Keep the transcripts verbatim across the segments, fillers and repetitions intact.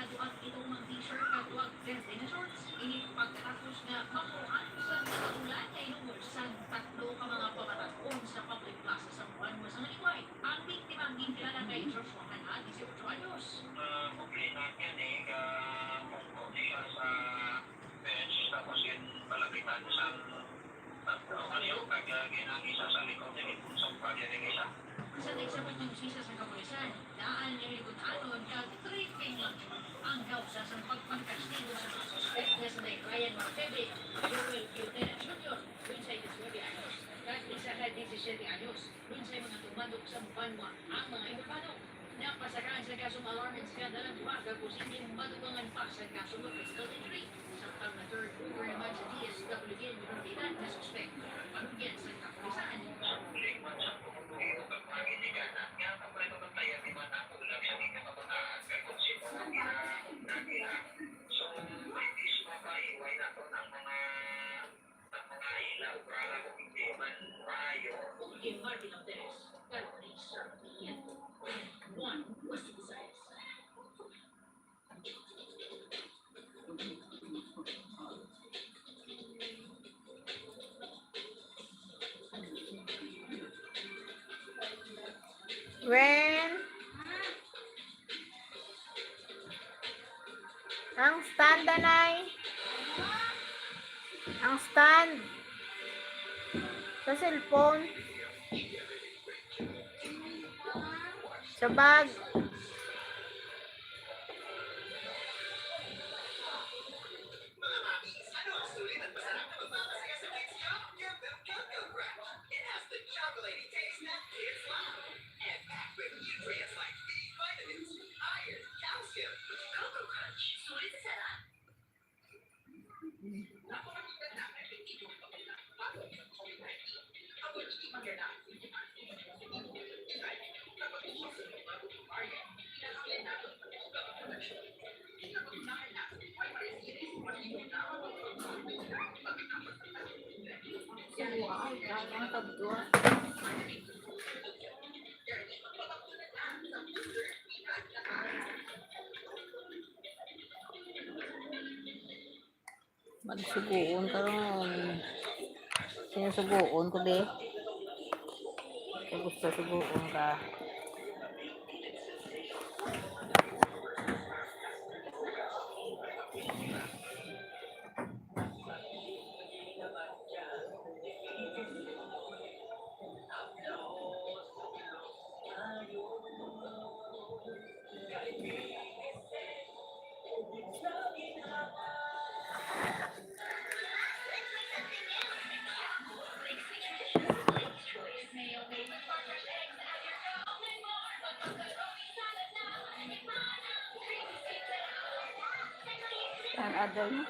Duha ka itom nga t-shirt kag duha ka jeans nga shorts. Ini pagkatapos nga makuhaan sa mga ulan nga hinungod sa tatlo ka mga pamatat-on sa public plaza sa Buanwa sa Nganigway. Ang biktima ang ginkilala kay Joshua Hanha, dieciocho anyos. Ah, problema niya ni ka, siya sa bench, tapos yun, palapitan sa tatlo kayo, kag, ah, ginang isa sa likod, eh, sa pagyan ng isa. Sa nagsabot nga hustisya sa kapulisan, daan nga hilibut-anon kag tripping lang ang kausa sang pagpangkastigo sa mga suspek nga si Brian Marfebe, Joel Quintana Junior, lunsay diecinuebe anyos, kag isa ka diecisiete anyos, lunsay mga tumandok sa Buanwa ang mga impormado. Napasakaan sa kasong alarm and scandal ang duha, kag posibleng madugangan pa sa kaso nga criminal injury. Samtang na-turn over naman sa D S W D ang mga suspek, panugyan sa kapulisan. Kung Kimar Pilanteres, Carolina Sarmiento, One West Visayas. When ang stand, anay? Ang stand sa cellphone. Sa bag. Wow, ang tabdwa. Magsugoon ka ron. Sino sugoon ko, be? Kung gusto sugoon ka. Ang adal mo.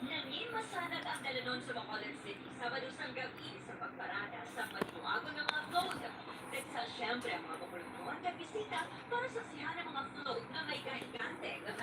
Nangin masanag ang dalanon sa Bacolod City Sabado sang gab-i sa pagparada sa panimuagon nga mga float. Nagsa siyempre ang mga Bacolodnon nga bisita para saksihan ang mga float nga may kahigante nga